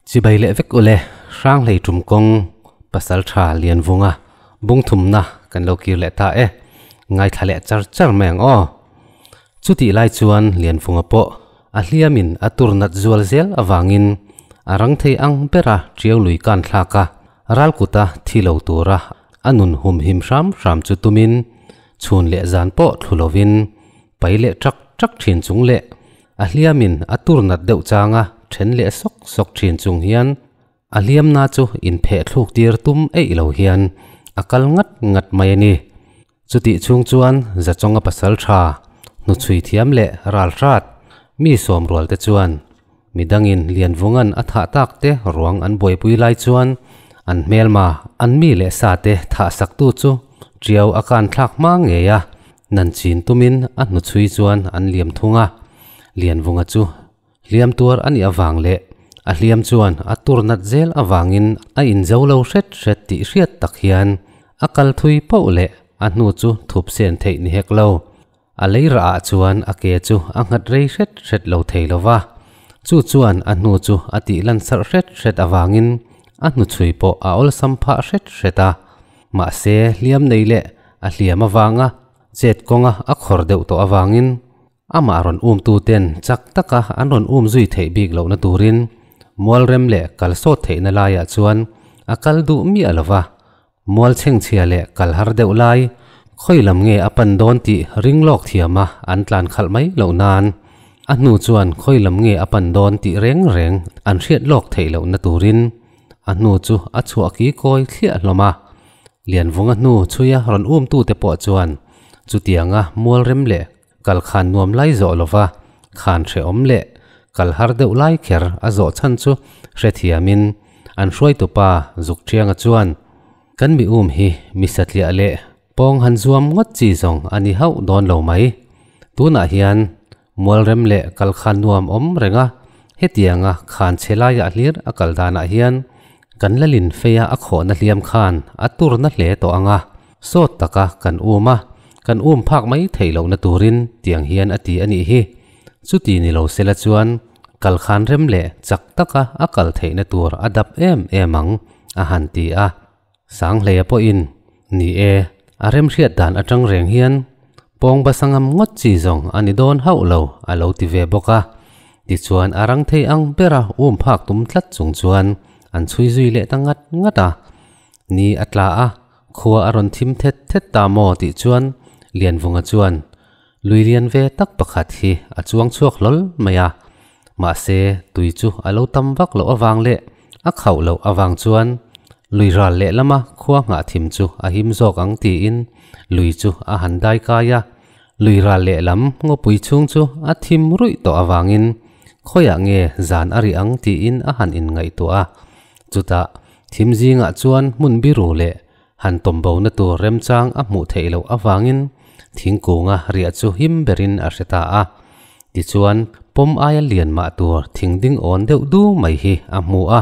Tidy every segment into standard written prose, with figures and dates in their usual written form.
Chibai leh vek ule Hranghlei tum kawng Pasaltha Lianvunga bungthumna kan lo kir leh ta e, ngaithla leh char char mai ang aw. Chutih lai chuan Lianvunga pawh a hliamin a tur nat zual zel avangin a rang thei ang bera tiau lui kan thlak a, ralkuta thi lo tura a nun humhim hram hram chu tumin chhun leh zan pawh thlu lovin pai leh ṭak ṭak ṭhin chung leh a hliamin a tur nat deuh changa ṭhen leh sawk sawk ṭhin chung hian a hliamna chu inpheh thluk tir tum eih lo hian a kal ngat ngat mai a ni. Chutih chhung chuan Zachawnga pasal ṭha, hnuchhui thiam leh ral hrat mi sawm rual te chuan midangin Lianvungan a thah tak te ruang an buaipui lai chuan an hmelma an mi leh sa te thah saktu chu ṭiau a kan thlak hma ngei a, nan chin tumin a hnuchhui chuan an liam thung a. Lianvunga chu hliam tuar a nih avang leh a hliam chuan a tur nat zel avangin a inzo lo hret hret tih hriat tak hian a kal thui poh leh a hnu chu thup sen theih ni hek lo. A lei rah ah chuan a ke chu a nghat rei hret hret lo thei lo va, chu chuan a hnu chu a tih lan sarh hret hret avangin a hnuchhui pawh a awlsam phah hret hret a. Mahse hliam nei leh a hliam avanga chet kawnga a khawr deuh tawh avangin Amah rawn umtu ten chak taka an rawn um zui theih bik lohna turin mual rem leh kal sawt theihna laiah chuan a kal duh miah lo va, mual chhengchhia leh kal har deuh lai khawi lam nge a pan dawn tih ring lawk thiama an tlan khalh mai loh nan a hnu chuan khawi lam nge a pan dawn tih reng reng an hriat lawk theih lohna turin a hnu chu a chhuah ki kawi thliah hlawm a. Lianvunga hnu chhuia rawn umtute pawh chuan chutianga mual rem leh Kal khan nuam lai zawh lova khan hrehawm leh kal har deuh lai kher a zawh chhan chu hrethiamin an hruaitupa Zukṭhianga chuan, Kan mi um hi mi satliah leh pawng han zuam ngawt chi zawng a ni hauh dawn lo mai. Tunah hian mualrem leh kal khan nuam awm reng a, hetianga khan chhe laiah hlir a kal danah hian kan lalin feia a khawhna hliam khan a turna hle tawh ang a, Sawt taka kan um a, kan um phak mai theih lohna turin tiang hian a ti a nih hi. Chuti ni lo sela chuan kal khan rem leh chak taka a kal theihna tur a dap em em ang, a han ti a. Sanghleia pawhin, Ni e, a remhriat dan atang reng hian pawng basangam ngawt chi zawng a ni dawn hauh lo, a lo ti ve bawk a. Tichuan a rang thei ang bera um phak tum tlat chung chuan an chhui zui leh ta ngat ngat a. Ni a tla a, Khua a rawn thim thet thet ta maw tih chuan Lianvunga chuan lui lian ve tak pakhat hi a chuang chhuak hlawl mai a. Mahse, tui chu a lo tam vak loh avang leh a khauh loh avang chuan lui ral lehlama khua nghah thim chu a him zawk ang tiin lui chu a han dai kai a. Lui ral lehlam ngawpui chhung chu a thim ruih tawh avangin khawiah nge zan a rih ang tiin a han inngaihtuah a. Chutah Thim zingah chuan hmun biru leh han tawmbona tur remchang a hmuh theih loh avangin thingkunga riah chu him berin a hre ta a. Tichuan, pawm aia lian mah tur thing ding awn deuh du mai hi a hmu a.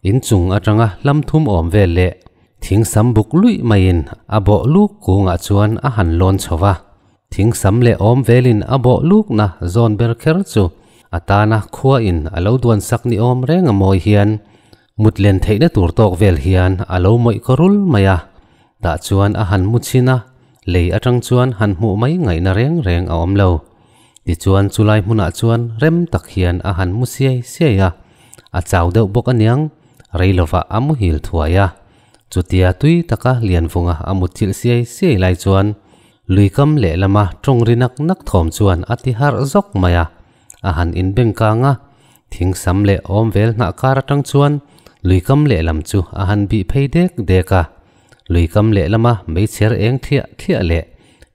Inchung atanga hlam thum awm vel leh thing sam buk luih maiin a bawh luk kungah chuan a han lawn chho va. Thing sam leh awm velin a bawh lukna zawn ber kher chu a tana khuain a lo duan sak ni awm reng a mawi hian Mut len theihna tur tawk vel hian a lo mawih kaw rul mai a, tah chuan a han mu chhin a, lei atang chuan han hmuh mai ngaihna reng reng a awm lo. Tichuan chulai hmunah chuan rem tak hian a han mu siai siai a, a chau deuh bawk aniang, rei lovah a muhil thuai a. Chutia tui taka Lianvunga a mutthilh siai siai lai chuan luikam lehlama tawng ri nak nak thawm chuan a ti harh zawk mai a. A han inbeng kang a, thing sam leh awm vel hnah kar atang chuan luikam lehlam chu a han bih phei dek dek a. Luikam lehlama meichher eng thliah thliah leh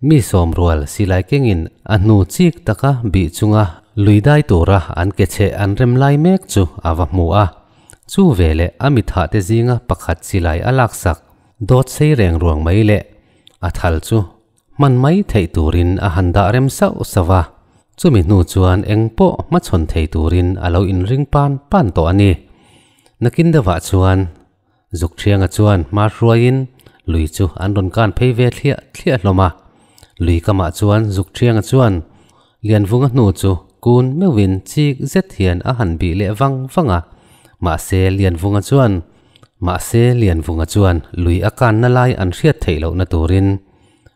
mi sawm rual silai kengin a hnu chik taka bih chunga lui dai tura an ke chheh an rem lai mek chu a va hmu a. Chu veleh a mithah te zinga pakhat silai a laksak dawt sei reng ruang mai leh a thal chu Hman mai theih turin a han dah rem sauh sauh a, chumi hnu chuan eng pawh hmachhawn thei turin a lo inring pan pan tawh a ni. Nakin deuhah chuan Zukthianga chuan hma hruaiin lui chu an rawn kan phei ve thliah thliah hlawm a. Lui kamah chuan Zukthianga chuan Lianvunga hnu chu kun meuhin chik zet hian a han bih leh vang vang a. Mahse Lianvunga chuan Mahse Lianvunga chuan lui a kanna lai an hriat theih lohna turin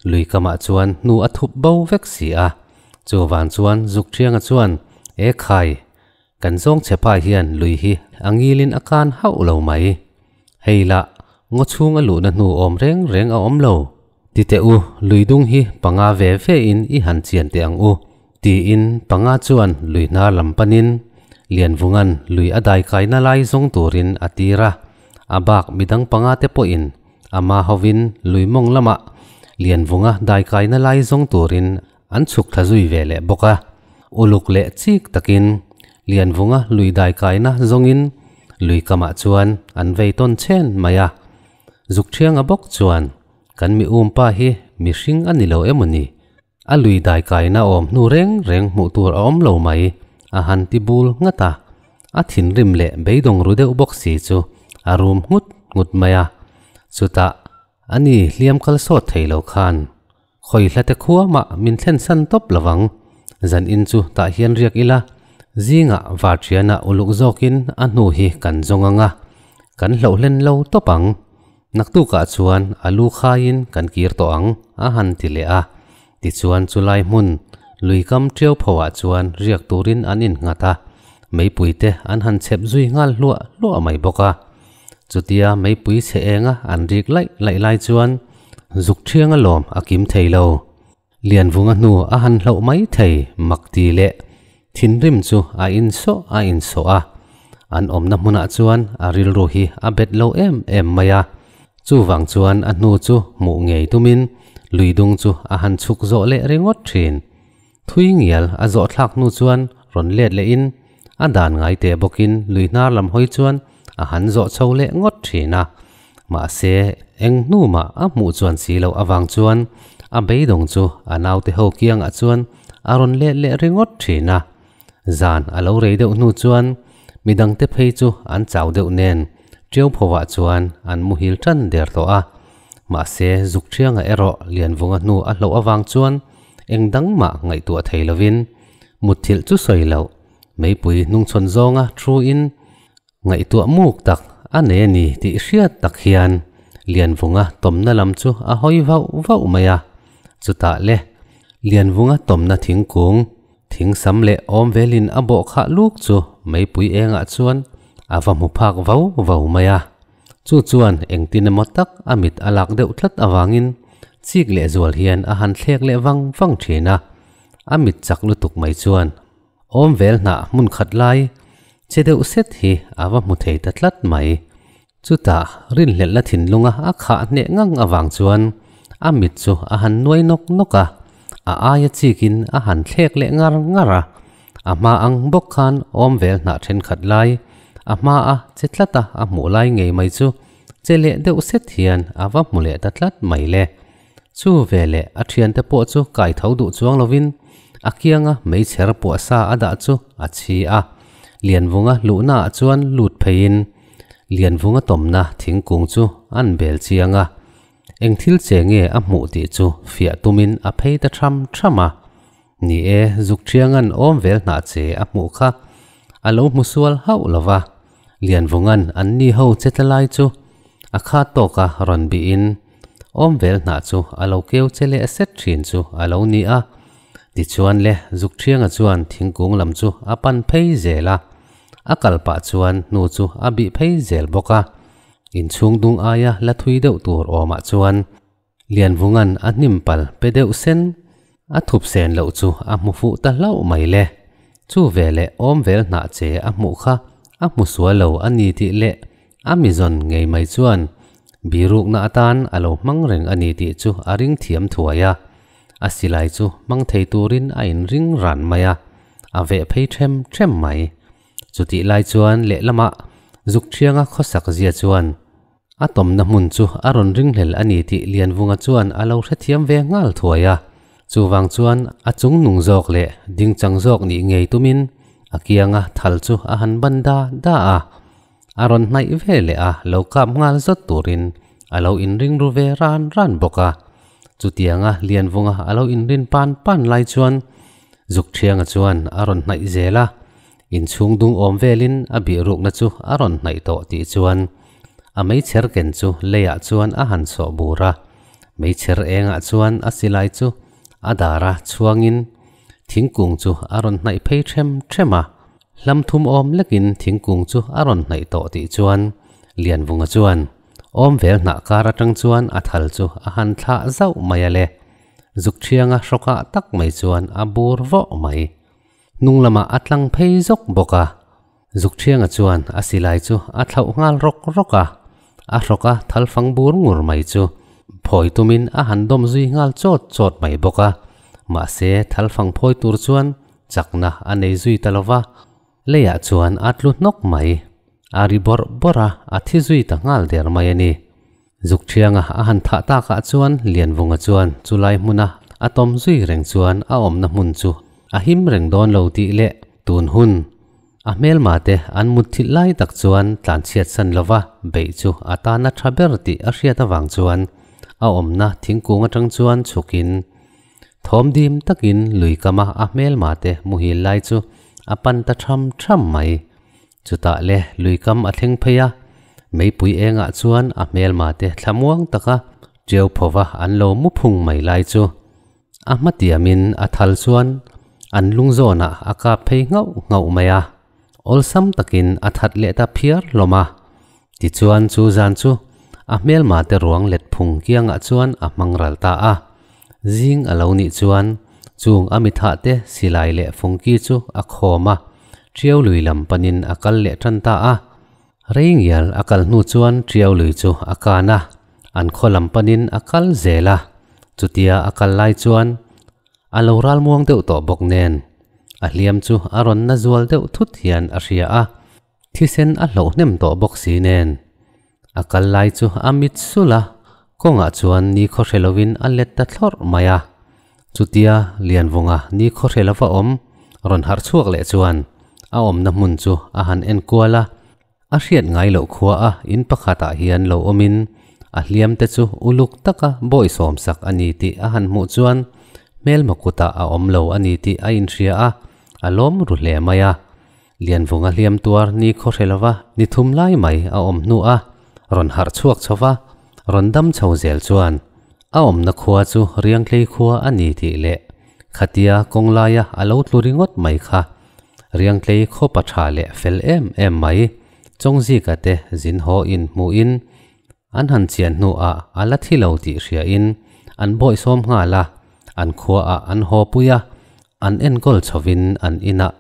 lui kamah chuan hnu a thup bo vek si a. Chuvang chuan Zukthianga chuan, E khai, kan zawng chhe pa hian lui hi a ngilin a kan hauh lo mai. Hei lah, ngaw chhung a luhna hnu awm reng reng a awm lo. Ti teh u, lui dung hi panga ve ve in i han chian teh ang u, tiin panga chuan lui hnar lam panin Lianvunga'n lui a daikaina lai zawng turin a tir a, a bak midang panga te pawhin ama hovin lui mawng lamah Lianvunga daikaina lai zawng turin an chhuk thla zui ve leh bawk a. Uluk leh chik takin Lianvunga lui daikaina zawngin lui kamah chuan an vei tawn chhen mai a. Zukthianga bawk chuan, Kan mi umpa hi mihring a ni lo emaw ni? A lui daikaina awm hnu reng reng hmuh tur a awm lo mai, a han ti bul nghat a. A thinrim leh beidawng ru deuh bawk si chu a rum nghut nghut mai a. Chutah, ani hliam kal sawt thei lo khan Khawi hlate khua mah min thlen san tawp lo vang. Zan in chu tah hian riak ila, zingah varṭiana uluk zawkin a hnu hi kan zawng ang a, kan hloh hlen lo tawp ang. Naktukah chuan a lu khaiin kan kir tawh ang, a han ti leh a. Tichuan chulai hmun luikam ṭiau phoah chuan riak turin an innghat a, meipuite an han chhep zui nghal hluah hluah mai bawk a. Chutia meipui chhe enga an rik laih laih lai chuan zuk ṭhiang alawm a kim thei lo. Lianvunga hnu a han hloh mai thei mak ti leh thinrim chu a insawh a insawh a. An awmna hmunah chuan a rilru hi a bet lo em em mai a. Chuvang chuan a hnu chu hmuh ngei tumin luidung chu a han chhuk zawh leh ringawt ṭhin. Thui ngial a zawh thlak hnu chuan rawn let lehin a dan ngai teh bawkin lui hnar lam hawi chuan a han zawh chho leh ngawt thin a. Mahse, eng hnu mah a hmuh chuan si loh avang chuan a beidawng chu a naute ho kiangah chuan a rawn let leh ringawt thin a. Zan a lo rei deuh hnu chuan midangte phei chu an chau deuh nen Ṭiau phovah chuan an muhil ṭan der tawh a. Mahse, Zukṭhianga erawh Lianvunga hnu a hloh avang chuan eng dang mah ngaihtuah thei lovin mutthilh chu sawi loh, meipui hnungchhawn zawnga thu-in ngaihtuah muk tak a nei a ni tih hriat tak hian Lianvunga tawmna lam chu a hawi vauh vauh mai a. Chutah le, Lianvunga tawmna thingkung, thing sam leh awm velin a bawh khah luk chu meipui engah chuan a va hmu phak vau vau mai a. Chu chuan engtin emaw tak a mit a lak deuh tlat avangin chik leh zual hian a han thlek leh vang vang thin a. A mit chak lutuk mai chuan awm vel hnah hmun khat lai che deuh set hi a va hmu thei ta tlat mai. Chutah rinhlelhna thinlunga a khah hneh ngang avang chuan a mit chu a han nuai nawk nawk a, a aia chikin a han thlek leh ngar ngar a. A hma ang bawk khan awm vel hnah thenkhat lai, a hma a che tlat a a hmuh lai ngei mai chu che leh deuh set hian a va hmu leh ta tlat mai le. Chu veleh a thiante pawh chu kai tho duh chuang lovin a kianga meichher puah sa a dah chu a chhi a, Lianvunga luhnaah chuan lut pheiin Lianvunga tawmna thingkung chu an bel chiang a. Eng thil che nge a hmuh tih chu fiah tumin a phei ta tham tham a. Ni e, Zukṭhianga'n awm vel hnah che a hmuh kha a lo hmu sual hauh lo va, Lianvunga'n an ni ho che tla lai chu a khat tawka rawn bihin awm vel hnah chu a lo keu che leh set ṭhin chu a lo ni a. Tichuan le, Zukṭhianga chuan thingkung lam chu a pan phei zel a, a kal pah chuan hnu chu a bih phei zel bawk a. Inchhung dung aia la thui deuh tur awmah chuan Lianvunga'n a hnim pal pe deuh sen, a thup sen loh chu a hmu fuh ta hlauh mai le. Chu veleh awm vel hnah che a hmuh kha a hmu sual lo a ni tih leh a mizawn ngei mai chuan birukna atan a lo hmang reng a ni tih chu a ring thiam thuai a. A silai chu hmang thei turin a inring ran mai a, a veh phei ṭhem ṭhem mai. Chutih lai chuan lehlamah Zukṭhianga khawsak zia chuan A tawmna hmun chu a rawn ringhlel a ni tih Lianvunga chuan a lo hrethiam ve nghal thuai a. Chuvang chuan a chung nung zawk leh dingchang zawk nih ngei tumin a kianga thal chu a han ban da da a. A rawn hnaih ve leh a lo kap nghal zawt turin a lo inring ru ve ran ran bawk a. Chutianga Lianvunga a lo inrin pan pan lai chuan Zukthianga chuan a rawn hnaih zel a. Inchhung dung awm velin a bih rukna chu a rawn hnaih tawh tih chuan a meichher ken chu leiah chuan a han sawh bur a, meichher engah chuan a silai chu a dara chhuangin thingkung chu a rawn hnaih phei ṭhem ṭhem a. Hlam thum awm lekin thingkung chu a rawn hnaih tawh tih chuan Lianvunga chuan awm vel hnah kar aṭang chuan a thal chu a han thlah zauh mai a le. Zuk ṭhianga hrawkah tak mai chuan a bur vawh mai. Hnung lamah a tlang phei zawk bawk a. Zuk ṭhianga chuan a silai chu a thlauh nghal rawk rawk a. A hrawka thal fang bur ngur mai chu phawi tumin a han dawm zui nghal chawt chawt mai bawk a. Mahse thal fang phawi tur chuan chakna a nei zui ta lo va, leiah chuan a tlu hnawk mai. A ri bawrh bawrh a, a thi zui ta nghal der mai a ni. Zuk ṭhianga a han thah takah chuan Lianvunga chuan chulai hmuna a tawm zui reng chuan a awmna hmun chu a him reng dawn lo tih leh tun hun a hmelma te an mut thilh lai tak chuan tlanchhiat san lova beih chu a tana tha ber tih a hriat avang chuan a awmna thingkung atang chuan chhukin thawm dim takin lui kama a hmelma te muhil lai chu a pan ta tham tham mai. Chutah le lui kam a thleng phei a, meipui engah chuan a hmelma te thlamuang taka ṭiau phova an lo mu phung mai lai chu a hmatiamin a thal chuan an lung zawnah a kap phei nghauh nghauh mai a, awlsam takin a that leh ta phiar hlawm a. Tichuan chu zan chu a hmelma te ruang let phung kiangah chuan a hmang ral ta a. Zing a lo nih chuan chung a mithah te silai leh fungki chu a khawm a, Ṭiau lui lam panin a kal leh ṭan ta a. Rei ngial a kal hnu chuan Ṭiau lui chu a kan a, an khaw lam panin a kal zel a. Chutia a kal lai chuan a lo ralmuang deuh tawh bawk nen, a hliam chu a rawn na zual deuh thut hian a hria a, thisen a hloh hnem tawh bawk si nen. A kal lai chu a mit sulh a, kawngah chuan ni khaw hre lovin a let ta thlawrh mai a. Chutia Lianvunga ni khaw hre lova awm rawn harh chhuak leh chuan a awmna hmun chu a han en kual a, a hriat ngai loh khua a in pakhatah hian lo awmin a hliam te chu uluk taka bawisawm sak a ni tih a han hmuh chuan hmelma kutah a awm lo a ni tih a inhria a, a lawm ru hle mai a. Lianvunga hliam tuar ni khaw hre lova ni thum lai mai a awm hnu a, rawn harh chhuak chho va, rawn dam chho zel chuan a awmna khua chu Riangtlei khua a ni tih leh khatia kawng laia a lo tlu ringawt mai kha Riangtlei khaw pa tha leh fel em em mai Chawngzika te zin haw in hmuhin An han chian hnuah a la thi lo tih hriain an bawihsawm nghal a, an khuaah an haw pui a, an enkawl chhovin an inah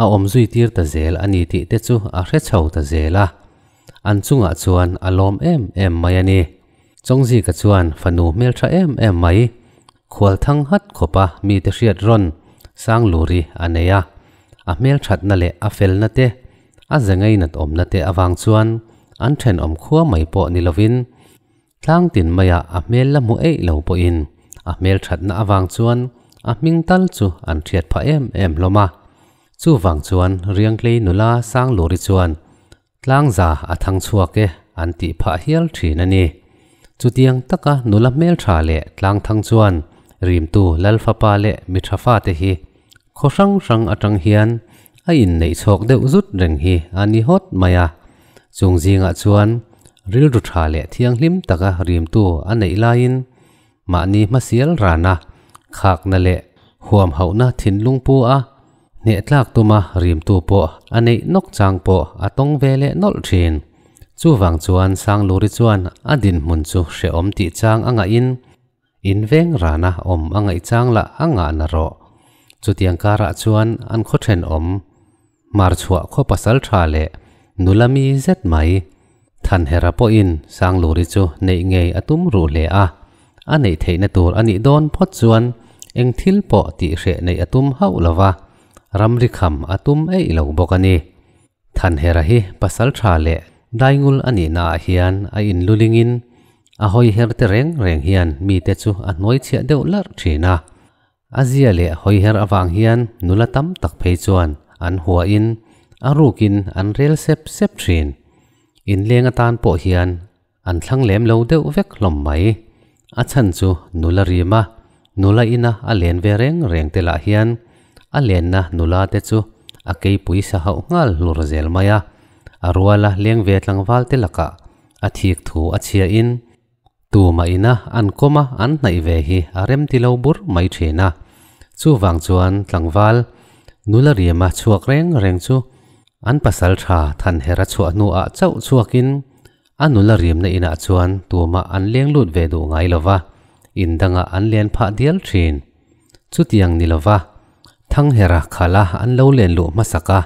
a awm zui tir ta zel a ni tih te chu a hre chho ta zel a. An chungah chuan a lawm em em mai a ni. Chawngzika chuan fanu hmeltha em em mai, khual thang hat khawpa mite hriat rawn Sangluri a nei a, a hmelthatna leh a felna te, A ze ngainat awmna te avang chuan an thenawm khua mai pawh ni lovin tlang tin maiah a hmel la hmu eih lo pawhin a hmel thatna avang chuan a hming tal chu an hriat phah em em hlawm a. Chuvang chuan Riangtlei nula Sangluri chuan tlangza a thang chhuak e an tih phah hial thin a ni. Chutiang taka nula hmeltha leh tlangthang chuan rimtu Lalfapa leh mitha fate hi Khaw hrang hrang atang hian a inneih chhawk deuh zut reng hi a ni hawt mai a, chung zingah chuan rilru tha leh thianghlim taka rimtu a neih laiin mahni hmasial rana khakna leh huamhauhna thinlung pu a hneh tlak tuma rimtu pawh a neih nawk chang pawh a tawng ve leh nawlh thin. Chuvang chuan Sangluri chuan a dinhmun chu hrehawm tih chang a ngahin In veng rana awm a ngaih chang lah a ngah na rawh. Chutiang karah chuan an khaw thenawm hmar chhuah khaw pasal tha leh nula mi zet mai Thanhera pawhin Sangluri chu neih ngei a tum ruh hle a, a neih theihna tur a nih dawn phawt chuan eng thil pawh tih hreh neih a tum hauh lo va, ramri kham a tum eih lo bawk a ni. Thanhera hi pasal tha leh daingul a nihnaah hian a inlulingin a hawi her te reng reng hian mite chu a hnuai chhiah deuh larh thin a. A zia leh hawi her avang hian nula tam tak phei chuan an huahin a rukin an rel sep sep thin. Inleng atan pawh hian An thlang lem lo deuh vek hlawm mai. A chhan chu nula rima nula ina a len ve reng reng te lah hian a lenna nula te chu A keipui sa hauh nghal hlur zel mai a. A ruala leng ve tlangval te lakah a thik thu a chhia in tumah ina an kawma an hnaih ve hi a rem ti lo bur mai thin a. Chuvang chuan tlangval nula riama chhuak reng reng chu an pasal tha Thanhera chhuah hnuah chauh chhuakin a nula riamna inah chuan tumah an leng lut ve duh ngai lova, in dangah an len phah dial thin. Chutiang ni lova Thanghera khala an lo len luh hmasak a,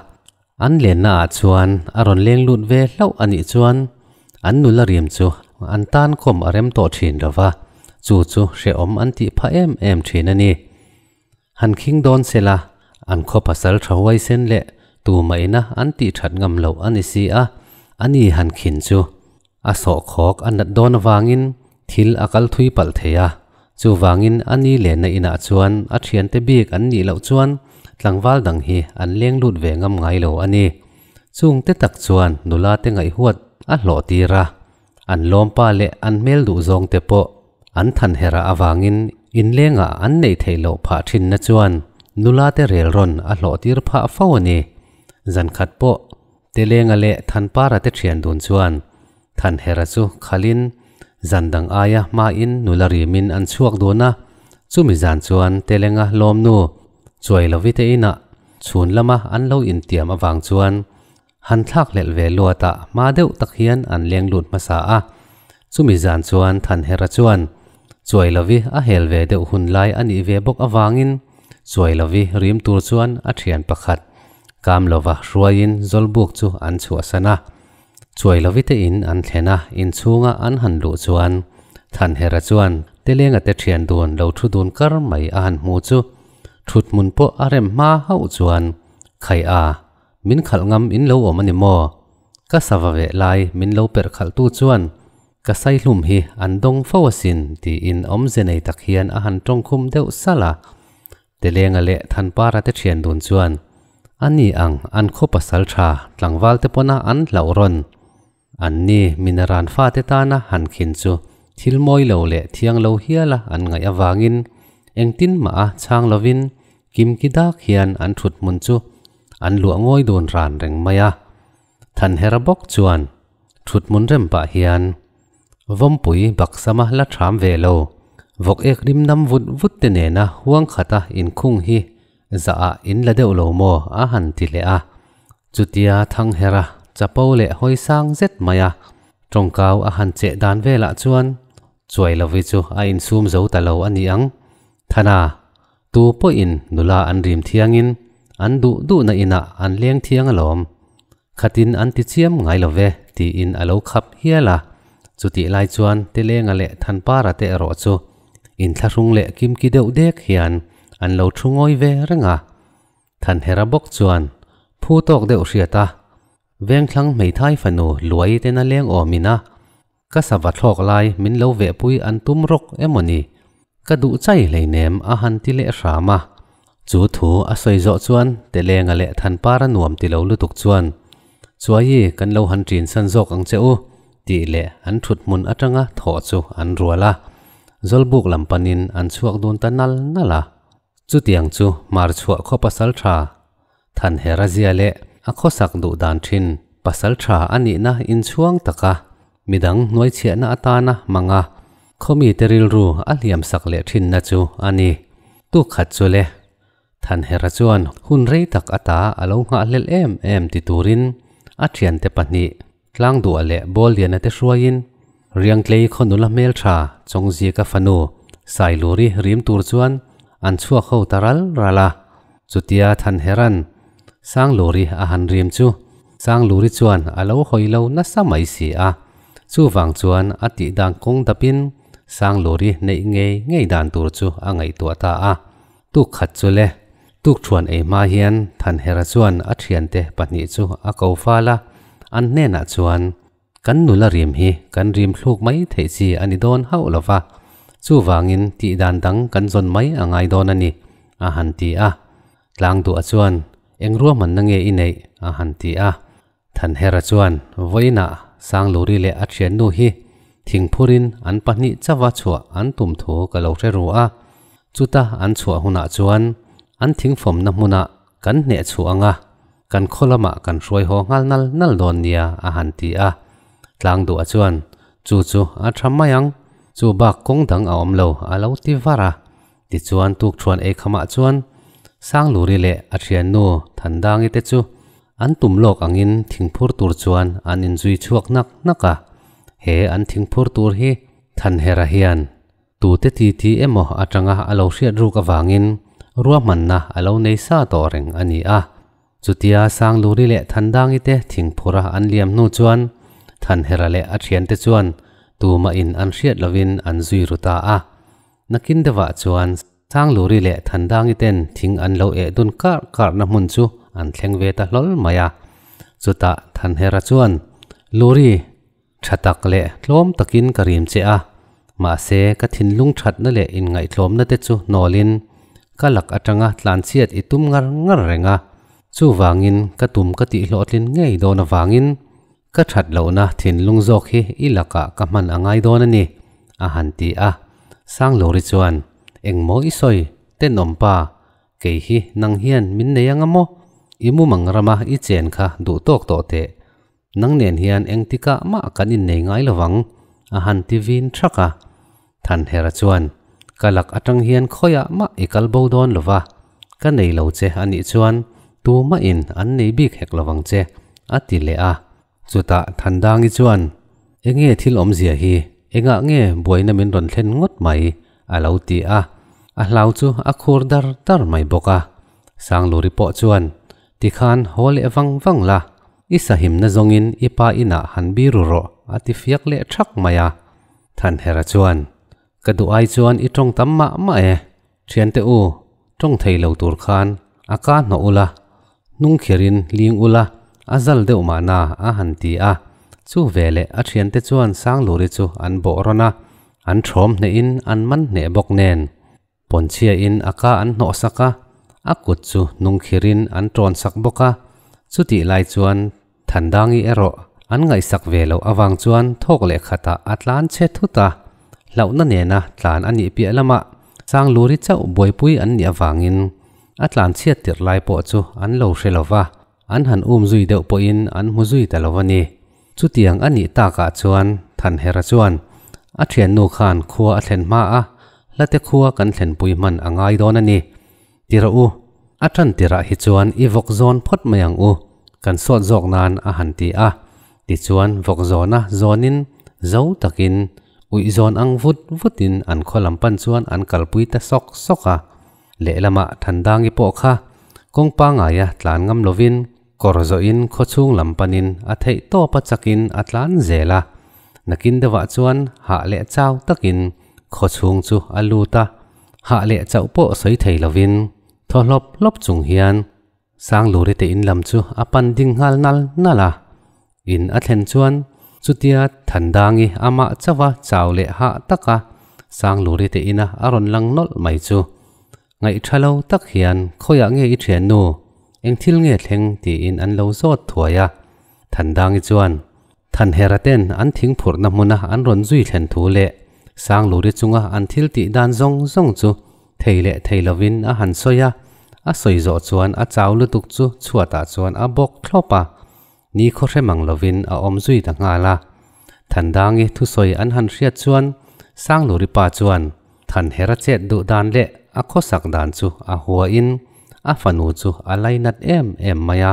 an lenna ah chuan a rawn leng lut ve hlauh a nih chuan an nula riam chu an tan kawm a rem tawh thin lova, chu chu hrehawm an tih phah em em thin a ni. Han khing dawn sela an khaw pasal tha huaisen leh tumaina an tih that ngam loh a ni si a, ani han khin chu a sawhkhawk a nat dawn avangin thil a kal thui palh thei a, chuvangin a ni lenna inah chuan a thiante bik an nih loh chuan tlangval dang hi an leng lut ve ngam ngai lo a ni. Chungte tak chuan nula te ngaihhuat a hlawh tir a, an lawmpa leh an hmel duh zawng te pawh an than herah avangin inlengah an neih theih loh phah thinna chuan nula te rel rawn a hlawh tir phah fo a ni. Zan khat pawh Telenga leh Thanpara te thian dun chuan Thanhera chu khalin zan dang aia hmain nula rimin an chhuak dun a, chumi zan chuan Telenga lawmnu Chuailovi te inah chhun lama an lo intiam avang chuan han thlak hlelh ve luatah hma deuh tak hian an leng lut hmasa a. Chumi zan chuan Thanhera chuan Chuailovi a hel ve deuh hun lai a nih ve bawk avangin Chuailovi rim tur chuan a thian pakhat Kamlova hruaiin Zawlbuk chu an chhuahsan a. Chuailovi te in an thlen a, inchhunga an han luh chuan Thanhera chuan Telenga te thian dun lo thu dun kar mai a han hmu chu thut hmun pawh a rem hma hauh chuan Khai a, min khalh ngam in lo awm a ni maw? Ka sava ve lai min lo perh khalh tu chuan ka saihlum hi an dawng fo asin tiin awmze nei tak hian a han tawngkhum deuh salh a. Telenga leh Thanpara te thian dun chuan a ni ang an khaw pasal tha tlangval te pawna an hlauh rawn. An ni minaran fate tana han khin chu thil mawi lo leh thiang lo hiala an ngaih avangin engtin mah a chhang lovin kimki dak hian an thut hmun chu an luah ngawi dun ran reng mai a. Thanhera bawk chuan thut hmun rem pah hian Vawmpui baksama la thram ve lo, vawk ek rim nam vut vut te nena huang khata inkhung hi zah ah in la deuh lo maw a han ti leh a. Chutia Thanghera chapo leh hawi sang zet mai a tawngkau a han cheh dan velah chuan Chuailovi chu a insum zo ta lo a ni ang. Thana, tu pawhin nula an rim thiangin an duh duhna inah an leng thiang alawm. Khatin an ti chiam ngai lo ve, tiin a lo khap hial a. Chutih lai chuan Telenga leh Thanpara te erawh chu inthlahrung leh kimki deuh dek hian an lo thu ngawi ve reng a. Thanhera bawk chuan phu tawk deuh hriat a, Vengthlang hmeithai fanu luai tena leng awmin a, ka sava thlawk lai min lo vehpui an tum rawk emaw ni? Ka duh chai hleinem a han ti leh hram a. Chu thu a sawi zawh chuan Telenga leh Thanpara nuam ti lo lutuk chuan, Chuaii kan lo han ṭin san zawk ang che u, tih leh an ṭhut hmun aṭanga thawh chu an rual a. Zawlbuk lam panin an chhuak dun ta nal nal a. Chutiang chu hmar chhuah khaw pasal ṭha Thanhera zia leh a khawsak duh dan ṭhin pasal ṭha a nihna inchhuang taka midang hnuaichhiahna atana hmanga khawmite rilru a hliamsak leh ṭhinna chu a ni. Tukkhat chu le Thanhera chuan hun rei tak ata a lo nghahhlelh em em ti turin a ṭhiante pahnih Tlangduah leh Bawlliana te hruaiin Riangtlei khaw nula hmelṭha Chawngzika fanu Sailuri rim tur chuan an chhuak ho ta ral ral a. Chutia Thanhera'n Sangluri a han rim chu Sangluri chuan a lo hawi lo nasa mai si a. Chuvang chuan a tih dan kawng dapin Sangluri neih ngei ngei dan tur chu a ngaihtuah ta a. Tuk khat chu le, tuk thuan ei hma hian Thanhera chuan a thiante pahnih chu a ko fal a, an hnenah chuan, Kan nula rim hi kan rim thluk mai theih chi a ni dawn hauh lo va, chuvangin tih dan dang kan zawn mai a ngai dawn a ni, a han ti a. Tlangduah chuan, Eng ruahmanna nge i neih? a han ti a. Thanhera chuan vawiinah Sangluri leh a thiannu hi thingphurin an pahnih chauha chhuah an tum thu ka lo hre ru a, chuta an chhuah hunah chuan an thingfawmna hmunah kan hneh chhuah ang a. Kan khaw lamah kan hruai haw nghal nal nal dawn nia a han ti a. Tlangduah chuan, Chu chu a tha mai ang, chu bak kawng dang a awm lo a lo ti var a. Tichuan tukṭhuan ei khamah chuan Sangluri leh a thiannu Thandangi te chu an tum lawk angin thingphur tur chuan an inzui chhuak nak nak a. He an thingphur tur hi Thanhera hian tute ti ti emaw atanga a lo hriat ruk avangin ruahmanna a lo nei sa tawh reng a ni a. Chutia Sangluri leh Thandangi te thingphura an liam hnu chuan Thanhera leh a thiante chuan tumahin an hriat lovin an zui ru ta a. Nakin deuhah chuan Sangluri leh Thandangi ten thing an lo eh dun karh karhna hmun chu an thleng ve ta hlawl mai a. Chutah Thanhera chuan, Luri, tha tak leh tlawm takin ka rim che a, mahse ka thinlung thatna leh inngaihtlawmna te chu hnawlin ka lak atanga tlanchhiat i tum ngar ngar reng a, chuvangin ka tum ka tihhlawhtlin ngei dawn avangin Ka that lohna thinlung zawk hi i lakah ka hman a ngai dawn a ni, a han ti a. Sangluri chuan, Engmaw i sawi, tenawm pa, kei hi nang hian min nei anga maw? I mumang rama i chen kha duh tawk tawh teh. Nang nen hian engtikah mah kan innei ngai lovang, a han ti vin thak a. Thanhera chuan, Ka lak atang hian khawiah mah i kal bo dawn lova, ka nei lo che a nih chuan tumahin an nei bik hek lovang che, a ti leh a. Chutah Thandangi chuan, Enge thil awmzia hi, engah nge buaina min rawn thlen ngawt mai? a lo ti a, a hlau chu a khur dar dar mai bawk a. Sangluri pawh chuan, Tikhan haw leh vang vang la, i sahimna zawngin i pa inah han biru rawh, a ti fiak leh thak mai a. Thanhera chuan, Ka duh ai chuan i tawng tam mah mah e, thiante u, tawng thei lo tur khan a ka hnawh ula, hnung khirin ling ula, a zal deuh mahna a han ti a. Chu veleh a thiante chuan Sangluri chu an bawh rawn a, an thawm hnehin an man hneh bawk nen. Pawnchhiain a ka an hnawh sak a, a kut chu hnung khirin an tawn sak bawk a. Chutih lai chuan Thandangi erawh an ngaihsak ve loh avang chuan thawk leh khatah a tlan che thut a. Hlauhna nena tlan a nih piah lamah Sangluri chauh buaipui an nih avangin a tlan chhiat tirh lai pawh chu an lo hre lo va, an han um zui deuh pawhin an hmu zui ta lo a ni. Chutiang a nih takah chuan Thanhera chuan a thiannu khan khua a thlen hma a, hlate khua kan thlenpui hman a ngai dawn a ni. Ti rawh u, a tan tirah hi chuan i vawk zawn phawt mai ang u, kan sawt zawk nan a han ti a. Tichuan vawk zawna zawnin zo takin uih zawn ang vut vutin an khaw lam pan chuan an kalpui ta sawk sawk a. Lehlamah Thandangi pawh kha kawng pangaia tlan ngam lovin Kawr zawhin khawchhung lam panin a theih tawp a chakin a tlan zel a, nakin deuhah chuan hah leh chau takin khawchhung chu a lut a, hah leh chauh pawh sawi thei lovin thaw hlawp hlawp chung hian Sangluri te in lam chu a pan ding nghal nal nal a. In a thlen chuan chutia Thandangi amah chauha chau leh hah taka Sangluri te ina a rawn lang nawlh mai chu Ngaih tha lo tak hian khawiah nge i thiannu, eng thil nge thleng tiin an lo zawt thuai a. Thandangi chuan Thanhera ten an thing phurhna hmuna an rawn zui thlen thu leh Sangluri chunga an thil tih dan zawng zawng chu thei leh thei lovin a han sawi a, a sawi zawh chuan a chau lutuk chu chhuatah chuan a bawk thlawp a, ni khaw hre mang lovin a awm zui ta nghal a. Thandangi thusawi an han hriat chuan Sangluri pa chuan Thanhera chet duh dan leh a khawsak dan chu a huain a fanu chu a lainat em em mai a.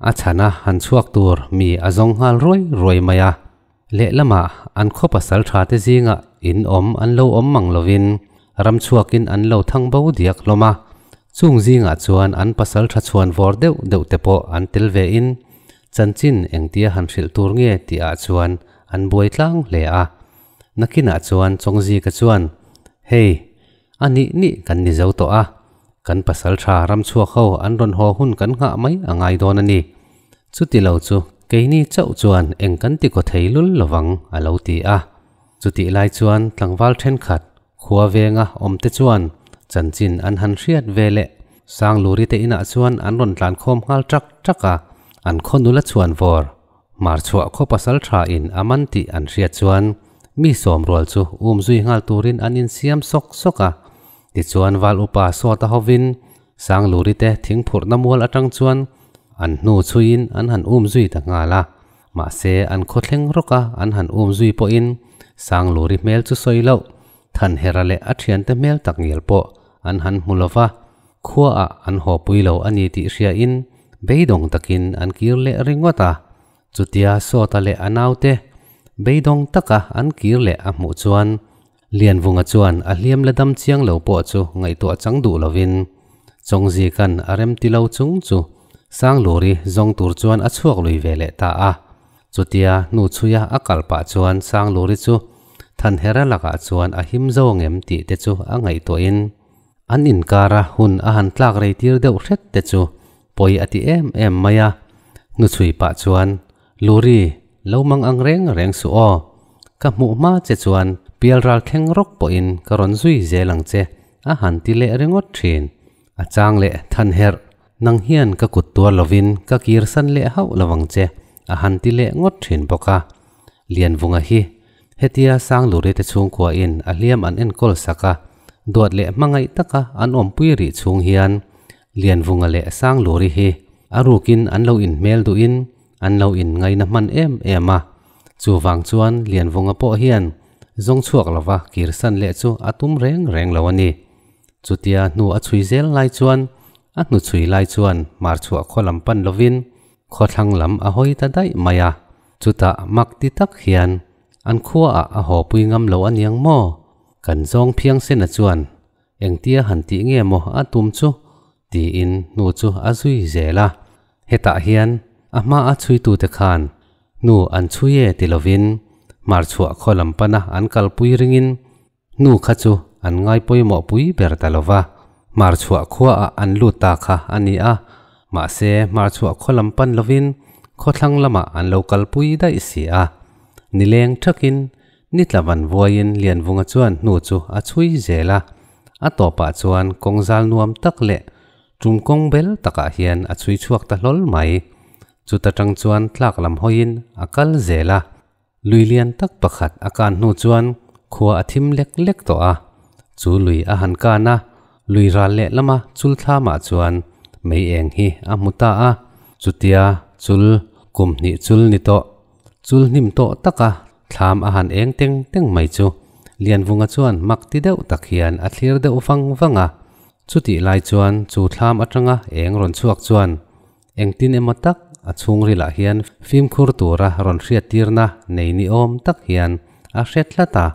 A chhana han chhuak tur mi a zawng nghal ruai ruai mai a. Lehlamah an khaw pasal tha te zingah in awm an lo awm mang lovin ram chhuakin an lo thang bo diak hlawm a. Chung zingah chuan an pasal tha chhuan vawr deuh deuh te pawh an tel vein chanchin engtia han hrilh tur nge tih ah chuan an buai tlang hle a. Nakinah chuan Chawngzika chuan, Hei, a nih nih kan ni zo tawh a, kan pasal tha ram chhuak ho an rawn haw hun kan nghah mai a ngai dawn a ni. Chuti lo chu keini chauh chuan eng kan ti kaw thei lul lovang, a lo ti a. Chutih lai chuan tlangval thenkhat khua venga awmte chuan chanchin an han hriat ve leh Sangluri te inah chuan an rawn tlankhawm nghal ṭak ṭak a, an khaw nula chhuan vawr Hmar chhuah khaw pasal tha in a man tih an hriat chuan mi sawm rual chu um zui nghal turin an insiam sawk sawk a. Tichuan Val upa Sawta hovin Sangluri te thingphurhna mual atang chuan an hnu chhuiin an han um zui ta nghal a. Mahse an khaw thleng rawk a an han um zui pawhin Sangluri hmel chu sawi loh Thanhera leh a thiante hmel tak ngial pawh an han hmu lo va, khuaah an haw pui lo a ni tih hriain beidawng takin an kir leh ringawt a. Chutia Sawta leh a naute beidawng taka an kir leh a hmuh chuan Lianvunga chuan a hliam la dam chiang lo pawh chu ngaihtuah chang duh lovin Chawngzika'n a remti lo chung chu Sangluri zawng tur chuan a chhuak lui ve leh ta a. Chutia hnu chhuia a kal pah chuan Sangluri chu Thanhera lakah chuan a him zo ngem tih te chu a ngaihtuahin an inkara hun a han tlak rei tir deuh hret te chu pawi a ti em em mai a. Hnuchhui pah chuan, Luri, lo mang ang reng reng suh aw. Ka hmuh hma che chuan pialral thleng rawk pawhin ka rawn zui zel ang che, a han ti leh ringawt thin. A chang leh Thanherh, nang hian ka kut tuar lovin ka kirsan leh hauh lovang che, a han ti leh ngawt thin bawk a. Lianvunga hi hetia Sangluri te chhungkuain a hliam an enkawl sak a, duat leh hmangaih taka an awmpui rih chhung hian Lianvunga leh Sangluri hi a rukin an lo inhmel duhin an lo inngaina hman em em a. Chuvang chuan Lianvunga pawh hian zawng chhuak lova kirsan leh chu a tum reng reng lo a ni. Chutia hnu a chhui zel lai chuan a hnu chhui lai chuan hmarchhuah khaw lam pan lovin khawthlang lam a hawi ta daih mai a. Chutah mak ti tak hian an khuaah a haw pui ngam lo a niang maw? Kan zawng phiangsena chuan engtia han tih nge maw a tum chu? tiin hnu chu a zui zel a. Hetah hian a hma a chhuitute khan hnu an chhui e ti lovin hmarchhuah khaw lam pana an kalpui ringin hnu kha chu an ngai pawimawh pui ber ta lo va, hmarchhuah khuaah an lut ta kha a ni a, mahse hmarchhuah khaw lam pan lovin khawthlang lamah an lo kalpui daih si a. Nileng thakin nitla van vuaiin Lianvunga chuan hnu chu a chhui zel a, a tawpah chuan kawngzal nuam tak leh tum kawng bel takah hian a chhui chhuak ta hlawl mai. Chuta tang chuan tlak lam hawiin a kal zel a, lui lian tak pakhat a kan hnu chuan khua a thim lek lek tawh a. Chu lui a han kan a, lui ral leh lama chul thlamah chuan mei eng hi a hmu ta a. Chutia chul kum hnih chul ni tawh, chul hnim tawh taka thlam a han eng teng teng mai chu Lianvunga chuan mak ti deuh tak hian a thlir deuh vang vang a. Chutih lai chuan chu thlam atanga eng rawn chhuak chuan Engtin emaw tak a chhungrilah hian fimkhur tura rawn hriattirna nei ni awm tak hian a hre tlat a.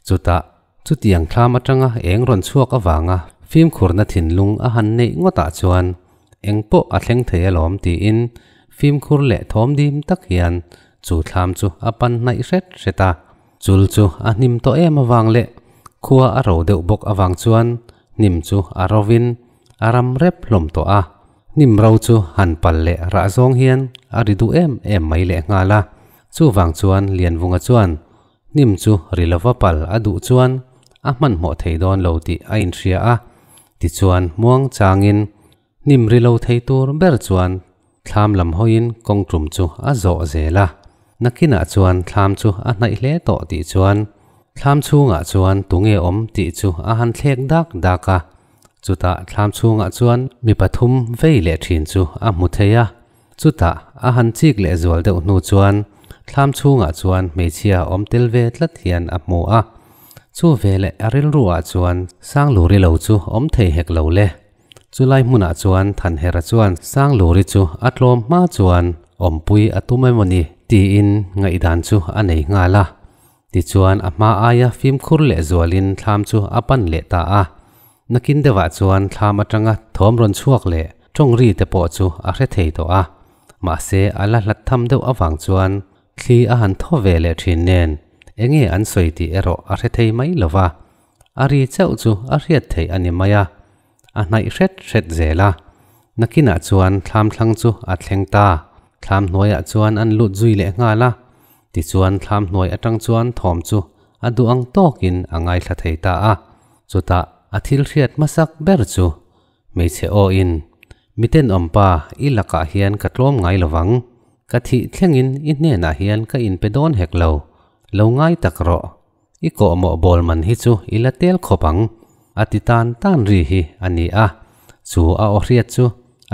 Chutah, chutiang thlam atanga eng rawn chhuak avanga fimkhurna thinlung a han neih ngawtah chuan eng pawh a thleng thei alawm tiin fimkhur leh thawm dim tak hian chu thlam chu a pan hnaih hret hret a. Chul chu a hnim tawh em avang leh khua a ro deuh bawk avang chuan hnim chu a rovin a ram rep hlawm tawh a. Hnim ro chu han pal leh rah zawng hian a ri duh em em mai leh nghal a. Chuvang chuan Lianvunga chuan hnim chu ri lova pal a duh chuan a hmanhmawh thei dawn lo tih a inhria a. Tichuan muang changin hnim ri lo thei tur ber chuan thlam lam hawiin kawng tum chu a zawh zel a. Nakinah chuan thlam chu a hnaih hle tawh tih chuan thlam chhungah chuan tunge awm tih chu a han thlek dak dak a. Chutah thlam chhungah chuan mi pathum vei leh thin chu a hmu thei a, chutah a han chik leh zual deuh hnu chuan thlam chhungah chuan hmeichhia awm tel ve tlat hian a hmu a. Chu veleh a rilruah chuan Sangluri lo chu awm thei hek lo le. Chulai hmunah chuan Thanhera chuan Sangluri chu a tlawm hma chuan awmpui a tum emawni tiin ngaihdan chu a nei nghal a. Tichuan a hma aia fimkhur leh zualin thlam chu a pan leh ta a. Nakin deuhah chuan thlam atanga thawm rawn chhuak leh tawng ri te pawh chu a hre thei tawh a. Mahse a la hlat tham deuh avang chuan thli a han thaw ve leh thin nen enge an sawi tih erawh a hre thei mai lo va. A ri chauh chu a hriat theih a ni mai a. A hnaih hret hret zel a. Nakinah chuan thlam thlang chu a thleng ta. Thlam hnuaiah chuan an lut zui leh nghal a. Tichuan thlam hnuai atang chuan thawm chu a duh ang tawkin a ngaithla thei ta a. Chutah a thil hriat hmasak ber chu hmeichhe aw in, Mitenawmpa, i lakah hian ka tlawm ngai lovang. Ka thih thlengin i hnenah hian ka inpe dawn hek lo. Lo ngai tak rawh. I kawhmawh bawl man hi chu i la tel khawp ang, a ti tan tan ri hi a ni a. Chu a aw hriat chu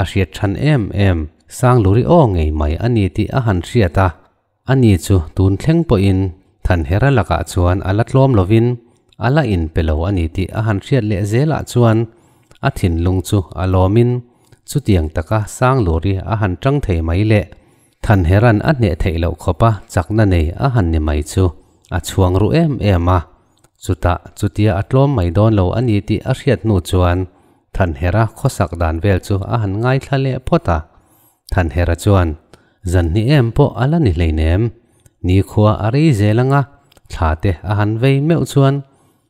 a hriat than em em. Sangluri aw ngei mai a ni tih a han hriat a, ani chu tun thleng pawhin Thanhera lakah chuan a la tlawm lovin a la inpe lo a ni tih a han hriat leh zelah chuan a thinlung chu a lawmin chutiang taka Sangluri a han tang thei mai leh Thanheran a hneh theih loh khawpa chakna nei a han ni mai chu a chhuang ru em em a. Chutah chutia a tlawm mai dawn lo a ni tih a hriat hnu chuan Thanhera khawsak dan vel chu a han ngaithla leh phawt a. Thanhera chuan, Zan hnih em pawh a la ni hleinem. Nikhua a rei zel anga thla te a han vei meuh chuan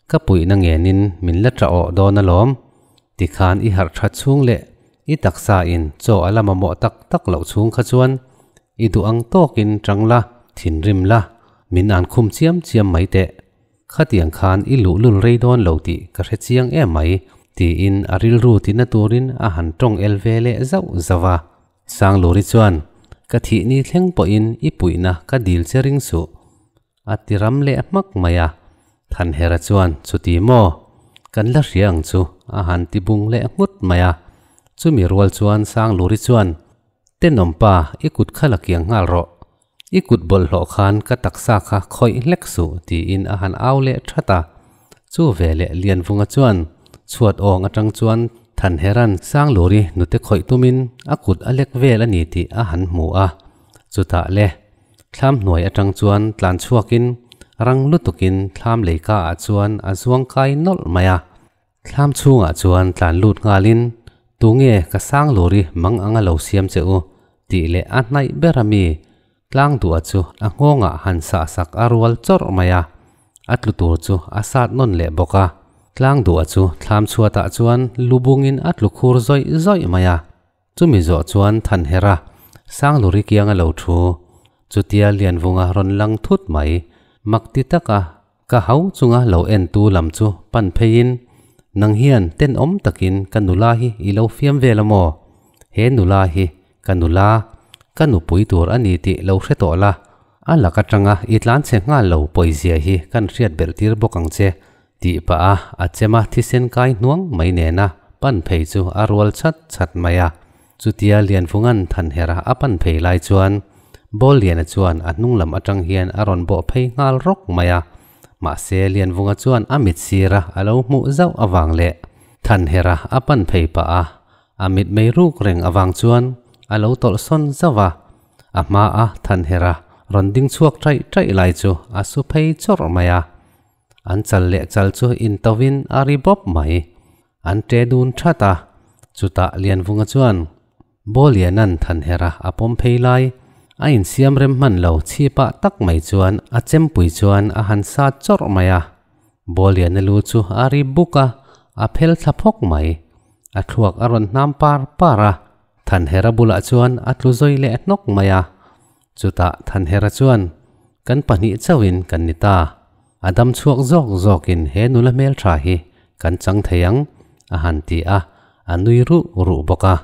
ka puihna ngenin min la tah awh dawn alawm. Tikhan i harh that chhung leh i taksa in chaw a la mamawh tak tak loh chhung kha chuan i duh ang tawkin tang la, thinrim la, min an khum chiam chiam mai teh. Khatiang khan i luhlul rei dawn lo tih ka hre chiang em mai, tiin a rilru tina turin a han tawng el ve leh zauh zauh a. Sangluri chuan, Ka thih ni thleng pawhin i puihna ka dil che ring suh, a ti ram leh hmak mai a. Thanhera chuan, Chuti maw? Kan la hria ang chu, a han ti bung leh nghut mai a. Chumi rual chuan Sangluri chuan, Tenawmpa, i kut kha la kiang nghal rawh. I kut bawlhhlawh khan ka taksa kha khawih hlek suh, tiin a han au leh that a. Chu veleh Lianvunga chuan chhuat awng atang chuan Thanheran Sangluri nute khawih tumin a kut a lek vel a ni tih a han hmu a. Chutah le, thlam hnuai atang chuan tlan chhuakin rang lutukin thlam leika ah chuan a zuang kai nawlh mai a. Thlam chhungah chuan tlan lut nghalin, Tunge ka Sangluri mang anga lo siam che u? tih leh a hnaih ber a mi tlang duah chu a nghawngah han sah sak a rual chawrh mai a, a tlu tur chu a sat nawn leh bawk a. Tlang duah chu thlam chhuatah chuan lu bungin a tlu khur zawih zawih mai a. Chumi zawh chuan Thanhera, Sangluri kianga lo thu, chutia Lianvunga rawn lang thut mai, mak ti taka Ka hau chunga lo entu lam chu pan pheiin, Nang hian tenawm takin ka nula hi i lo fiam vel a maw? He nula hi ka nula, ka nupui tur a ni tih lo hre tawh la, a lak atanga i tlanchhe nghal lo pawizia hi kan hriat belh tir bawk ang che, tih pah a a chema thisen kai hnuang mai nena pan phei chu a rual chat chat mai a. Chutia Lianvunga'n Thanhera a pan phei lai chuan Bawlliana chuan a hnung lam atang hian a rawn bawh phei nghal rawk mai a, mahse Lianvunga chuan a mit sira a lo hmuh zauh avang leh Thanhera a pan phei pah a, a mit mei ruk reng avang chuan a lo tawlh sawn zauh a, a hma a Thanhera rawn ding chhuak ṭaih ṭaih lai chu a su phei chawrh mai a, an chal leh chal chu intovin a ri bawp mai. An ṭe dun ṭhat a, chutah Lianvunga chuan Bawlianan Thanhera a pawm phei lai, a insiam rem hman lo chhipah tak mai chuan a chempui chuan a han sat chawrh mai a. Bawliana lu chu a ri buk a, a phel thla phawk mai. A thluak a rawn hnam par par a, Thanhera bulah chuan a tlu zawi leh hnawk mai a. Chutah Thanhera chuan, Kan pahnih chauhin kan ni ta. A dam chhuak zawk zawkin he nula hmeltha hi kan chang thei ang, a han ti a, a nui ruh ruh bawk a.